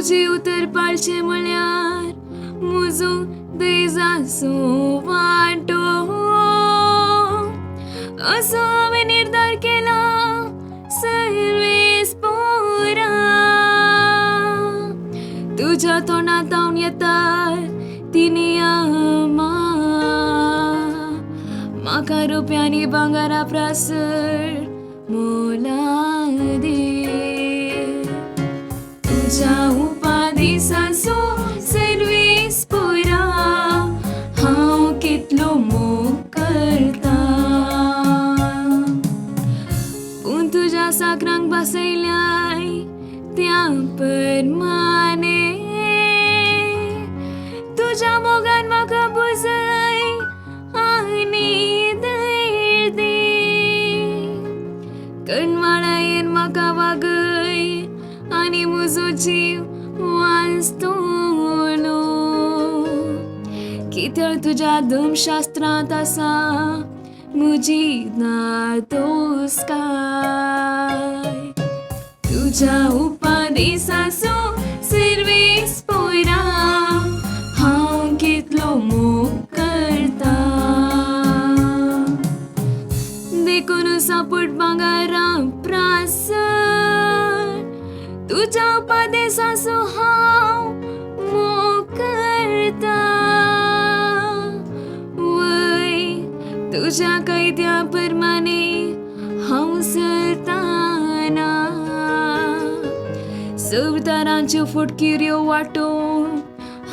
तुजी उतर पाळचें म्हळ्यार म्हजो दैजाचो वांटो. असो हांवें निर्धार केला सर्वेस पोरा. तुज्या तोंडांत हांव येता ती नियमां म्हाका रुपयांनी भांगरा प्रासर मोलादी. तुज्या उपादिसाचो सर्वेस पोरा हांव कितलो मोग करता. पूण तुज्या साकरांक बसयल्याय त्या परमाने तुज्या मोगान म्हाका बुजय आनी धैर्य दी. कणवाळायेन म्हाका वागय आनी म्हजो जीव वाचतलो. कित्याक तुज्या धर्मशास्त्रांत आसा म्हजी नातोस्काय. तुज्या उपादेसाचो सर्वेस पोरा हांव कितलो मोग करता. देखून सापट भांगरा प्रासर तुज्या उपादेसाचो हांव मोग करता. वय तुज्या कैद्या परमाने हांव चलताना सवदारांच्यो फटकिऱ्यो वांटून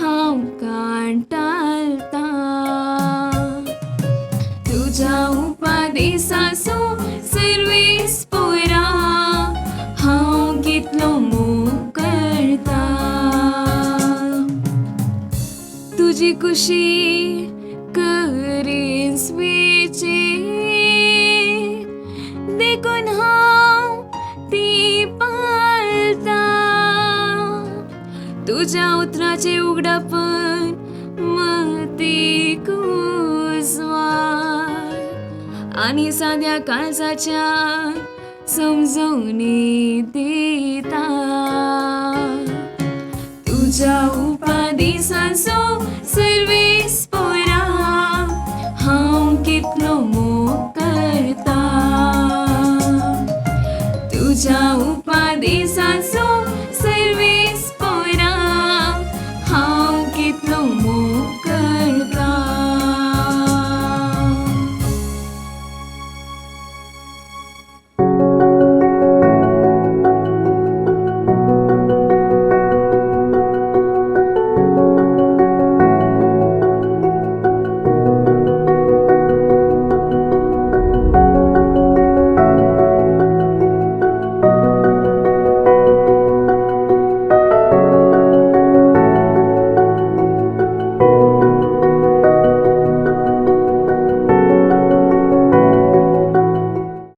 हांव कांटाळटा. तुज्या उपादेसाचो सर्वेस पोरा हांव कितलो मोग करता. तुजी खुशी करीन स्वेची देखून हांव ती पाळटा. तुज्या उतराचें उगडापण मतीक उजवाड आनी साद्या काळजाच्या समजवणी दिता. तुज्या उपादेसाचो सर्वेस पोरा हांव कितलो मोग करता. तुज्या उपादेसाचो